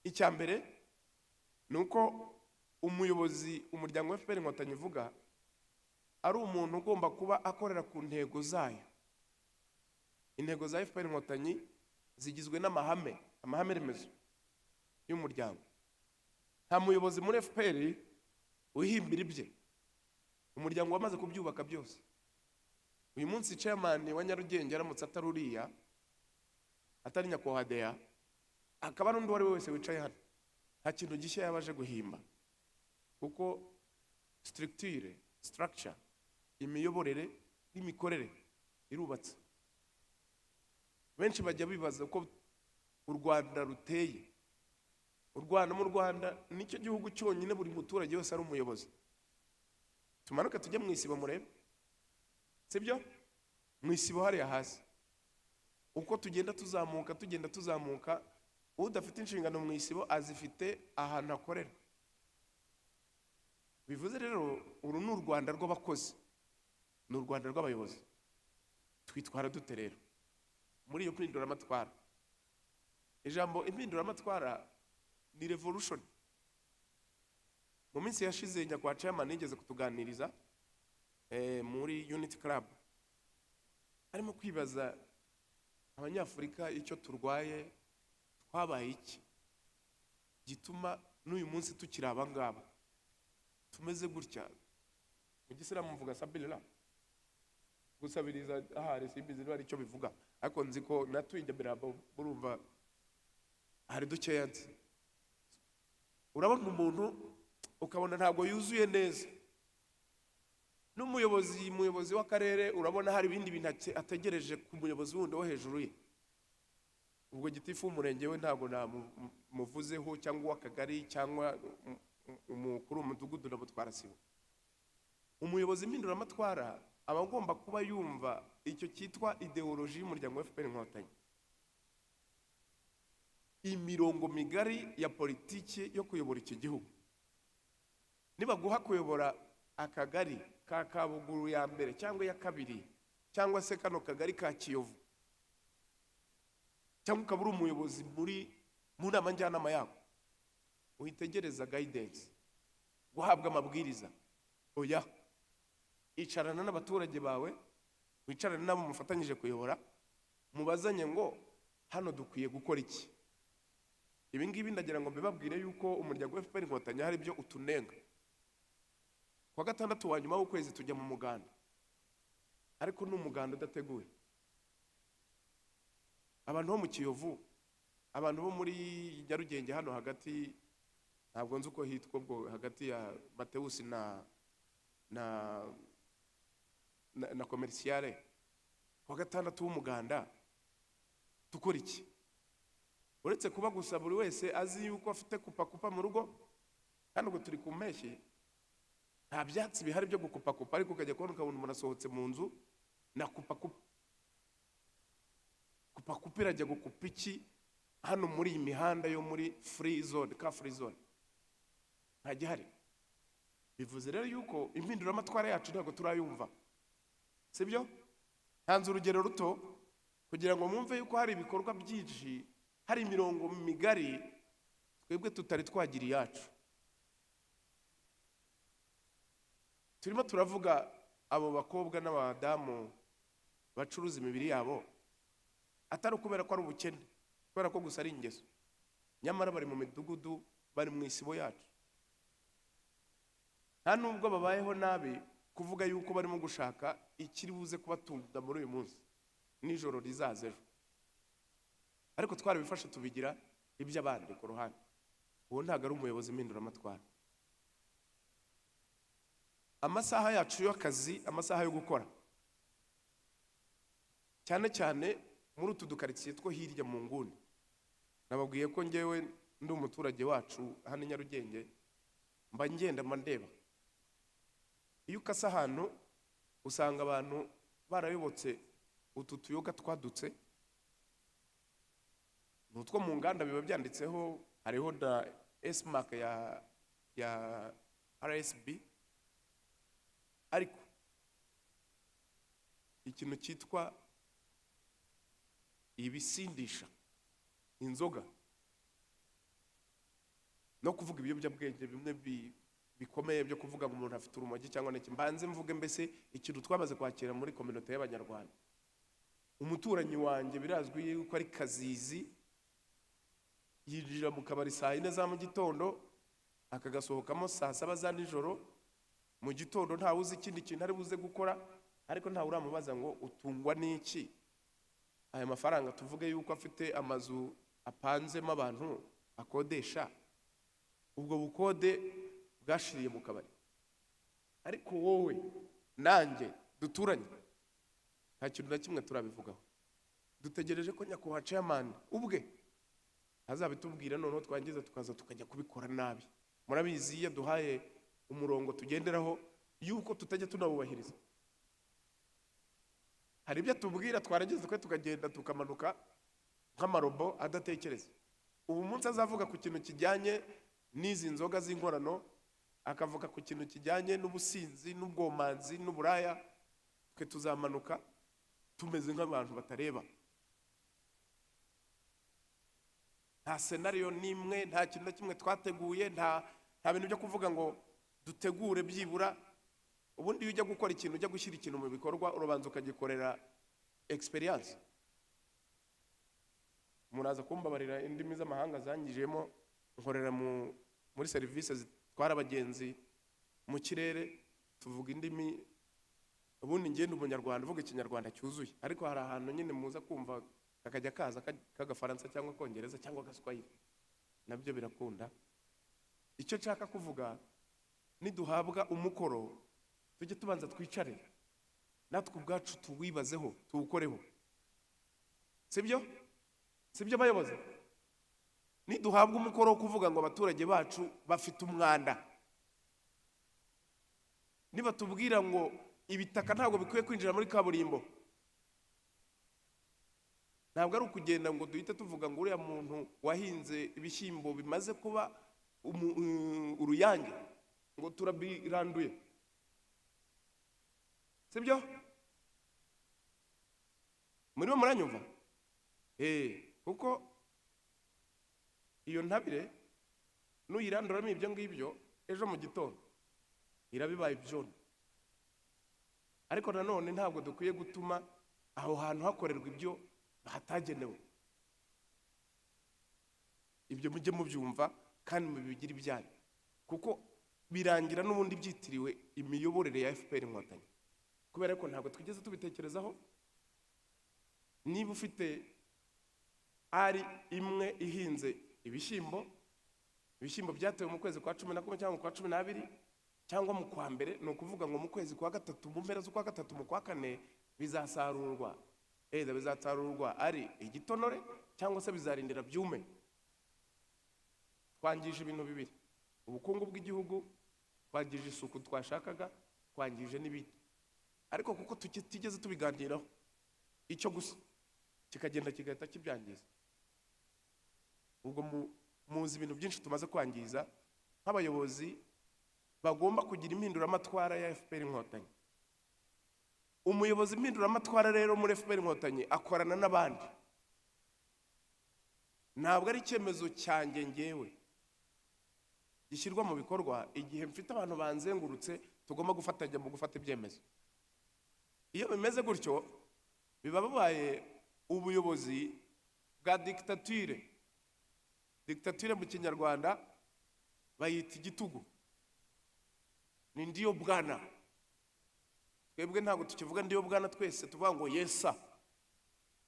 Icya mbere ni uko umuyobozi umuryango wa FPR Inkotanyi uvuga ari umuntu ugomba kuba akorera ku ntego zayo. Intego za FPR Inkotanyi zigizwe n'amahame, amahame remezo y'umuryango. Nta muyobozi muri FPR wihimbira ibye, umuryango wamaze kubyubaka byose. Uyu munsi chairman wa Nyarugenge aramutse atari uriya, atari nyakubahwa Deya, akaba n'undi uwo ari we wese wicaye hano, nta kintu gishya yaba aje guhimba, kuko structure, structure, imiyoborere n'imikorere irubatse. Benshi bajya bibaza uko u Rwanda ruteye. U Rwanda, mu Rwanda nicyo gihugu cyonyine buri muturage wese ari umuyobozi. Tumanuke tujye mu isibo murebe, sibyo? Mu isibo hariya hasi, uko tugenda tuzamuka, tugenda tuzamuka, udafite inshingano mu isibo azifite ahantu akorera. Bivuze rero uru ni u Rwanda rw'abakozi, ni u Rwanda rw'abayobozi. Twitwara dute rero muri iyo mpinduramatwara? Ijambo impinduramatwara ni revolution. Mu minsi yashize nyakubahwa chairman yigeze kutuganiriza muri Unity Club, arimo kwibaza Abanyafurika icyo turwaye, twabaye iki gituma n'uyu munsi tukiri abangaba, tumeze gutya. Mu gisilamu mvuga sabirira, gusabiriza, ahari simbizi niba ari icyo bivuga, ariko nzi ko natuye Nyamirambo, murumva hari dukeya nzi. Urabona umuntu ukabona ntabwo yuzuye neza, n'umuyobozi, umuyobozi w'akarere, urabona hari ibindi bintu ategereje ku muyobozi wundi wo hejuru ye. Ubwo gitifu w'umurenge we ntabwo namuvuzeho, cyangwa uw'akagari, cyangwa umukuru w'umudugudu na mutwara sibo. Umuyobozi mpinduramatwara aba agomba kuba yumva icyo cyitwa idéologie y'umuryango wa FPR Inkotanyi, imirongo migari ya politiki yo kuyobora iki gihugu. Nibaguha kuyobora akagari ka Kabuguru ya mbere cyangwa iya kabiri, cyangwa se kano kagari ka Kiyovu, cyangwa ukaba uri umuyobozi mu nama njyanama yako, uhitegereza guidance, guhabwa amabwiriza? Oya, icarana n'abaturage bawe, wicarane n'abo mufatanyije kuyobora, mubazanye ngo hano dukwiye gukora iki? Ibi ngibi ndagira ngo mbibabwire yuko umuryango wa FPR Inkotanyi hari ibyo utunenga. Kuwa gatandatu wa nyuma w'ukwezi tujya mu muganda, ariko ni umuganda udateguye. Abantu bo mu Kiyovu, abantu bo muri Nyarugenge hano hagati, ntabwo nzi uko hitwa ubwo, hagati ya Matewusi na Commercial, kuwa gatandatu w'umuganda dukora iki, uretse kuba gusa buri wese azi yuko afite kupakupa mu rugo? Kandi ubwo turi ku mpeshyi, nta byatsi bihari byo gukupakupa, ariko ukajya kubona ukabona umuntu asohotse mu nzu na kupakupa. Kupakupa irajya gukupa iki hano muri iyi mihanda yo muri free zone, ka free zone nta gihari? Bivuze rero yuko impinduramatwara yacu ntabwo turayumva, sibyo? Ntanze urugero ruto kugira ngo mwumve yuko hari ibikorwa byinshi, hari imirongo migari twebwe tutari twagira iyacu. Turimo turavuga abo bakobwa n'abadamu bacuruza imibiri yabo, atari ukubera ko ari ubukene, kubera ko gusa ari ingeso, nyamara bari mu midugudu, bari mu isibo yacu. Nta nubwo babayeho nabi kuvuga yuko barimo gushaka ikiri buze kubatunga muri uyu munsi nijoro rizaza ejo, ariko twarabifashe tubigira iby'abandi ku ruhande. Uwo ntabwo ari umuyobozi mpinduramatwara. Amasaha yacu y'akazi, amasaha yo gukora, cyane cyane muri utu dukaritsiye two hirya mu nguni. Nababwiye ko ngewe ndi umuturage wacu hano i Nyarugenge, mba ngenda, mba ndeba. Iyo ukase ahantu usanga abantu barayobotse utu tuyoga twadutse, ni utwo mu nganda, biba byanditseho, hariho na S-Mark ya RSB, ariko ikintu cyitwa ibisindisha, inzoga. No kuvuga ibiyobyabwenge bimwe bikomeye byo kuvuga ngo umuntu afite urumogi cyangwa n'iki, mbanze mvuge mbese ikintu twamaze kwakira muri communauté y'Abanyarwanda. Umuturanyi wanjye birazwi yuko ari kazizi, yinjira mu kabari saa 4 za mu gitondo, akagasohokamo saa 7 za nijoro. Mu gitondo ntawe uzi ikindi kintu ari buze gukora, ariko ntawe uramubaza ngo utungwa n'iki? Aya mafaranga, tuvuge yuko afite amazu apanzemo abantu akodesha, ubwo bukode bwashiriye mu kabari. Ariko wowe nanjye duturanye nta kintu na kimwe turabivugaho. Dutegereje ko nyakubahwa chairman ubwe azabitubwira, noneho twangiza tukaza tukajya kubikora nabi. Murabizi, iyo duhaye umurongo tugenderaho yuko tutajya tunawubahiriza, hari ibyo atubwira twarangiza twe tukagenda tukamanuka nk'amarobo adatekereza. Ubu munsi azavuga ku kintu kijyanye n'izi nzoga z'inkorano, akavuga ku kintu kijyanye n'ubusinzi n'ubwomanzi n'uburaya, twe tuzamanuka tumeze nk'abantu batareba. Nta scénario n'imwe, nta kintu na kimwe twateguye, nta bintu byo kuvuga ngo dutegure byibura. Ubundi iyo ujya gukora ikintu, ujya gushyira ikintu mu bikorwa, urabanza ukagikorera experience. Muraza kumbabarira, indimi z'amahanga zangijemo. Nkorera muri serivisi zitwara abagenzi mu kirere, tuvuga indimi. Ubundi ngenda Umunyarwanda uvuga Ikinyarwanda cyuzuye, ariko hari ahantu nyine muza kumva kakajya kaza k'Agafaransa cyangwa Akongereza cyangwa Agaswahili, nabyo birakunda. Icyo nshaka kuvuga, niduhabwa umukoro tujye tubanza twicare natwe ubwacu tuwibazeho, tuwukoreho. Sibyo? Sibyo, bayobozi? Niduhabwa umukoro wo kuvuga ngo abaturage bacu bafite umwanda, nibatubwira ngo ibitaka ntabwo bikwiye kwinjira muri kaburimbo, ntabwo ari ukugenda ngo duhite tuvuga ngo uriya muntu wahinze ibishyimbo bimaze kuba uruyange ngo turabiranduye. Sibyo? Murimo muranyumva? Kuko iyo ntabire nuyiranduramo ibyo ngibyo, ejo mu gitondo irabibaye ibyondo. Ariko nanone ntabwo dukwiye gutuma aho hantu hakorerwa ibyo hatagenewe. Ibyo mujye mubyumva kandi mubigire ibyanyu, kuko birangira n'ubundi byitiriwe imiyoborere ya FPR Inkotanyi, kubera ko ntabwo twigeze tubitekerezaho. Niba ufite ari imwe ihinze ibishyimbo, ibishyimbo byatewe mu kwezi kwa 11 cyangwa mu kwa 12 cyangwa mu kwa mbere, ni ukuvuga ngo mu kwezi kwa gatatu, mu mpera z'ukwa gatatu, mu kwa kane bizasarurwa. Eza bizasarurwa ari igitonore cyangwa se bizarindira byume? Twangije ibintu bibiri: ubukungu bw'igihugu, twangije isuku twashakaga, twangije n'ibindi. Ariko kuko tutigeze tubiganiraho, icyo gusa kikagenda kigahita kibyangiza. Ubwo muzi ibintu byinshi tumaze kwangiza nk'abayobozi bagomba kugira impinduramatwara ya FPR Inkotanyi. Umuyobozi impinduramatwara rero muri FPR Inkotanyi akorana n'abandi. Ntabwo ari icyemezo cyanjye ngewe gishyirwa mu bikorwa igihe mfite abantu banzengurutse tugomba gufatanya mu gufata ibyemezo. Iyo bimeze gutyo biba bibaye ubuyobozi bwa dictature. Dictature mu Kinyarwanda bayita igitugu, ni ndiyo bwana. Twebwe ntabwo tukivuga ndiyo bwana, twese tuvuga ngo yes sir.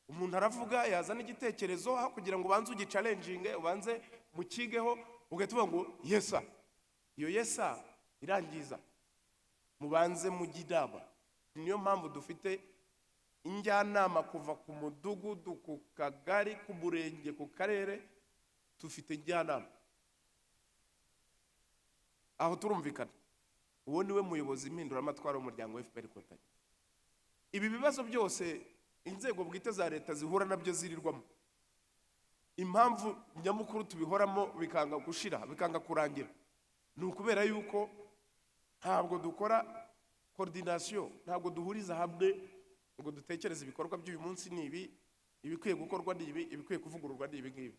Umuntu aravuga, yazana igitekerezo, aho kugira ngo ubanze ugichallenginge, ubanze mukigeho, ugahita uvuga ngo yes sir. Iyo yes sir irangiza. Mubanze mujye inama. Niyo mpamvu dufite injyanama kuva ku mudugudu, ku kagari, ku murenge, ku karere, dufite njyanama. Aho turumvikana? Uwo niwe muyobozi impinduramatwara w'umuryango wa FPR Inkotanyi. Ibi bibazo byose inzego bwite za leta zihura nabyo, zirirwamo, impamvu nyamukuru tubihoramo bikanga gushira, bikanga kurangira, ni ukubera yuko ntabwo dukora coordination, ntabwo duhuriza hamwe ngo dutekereze ibikorwa by'uyu munsi ni ibi, ibikwiye gukorwa ni ibi, ibikwiye kuvugururwa ni ibi ngibi.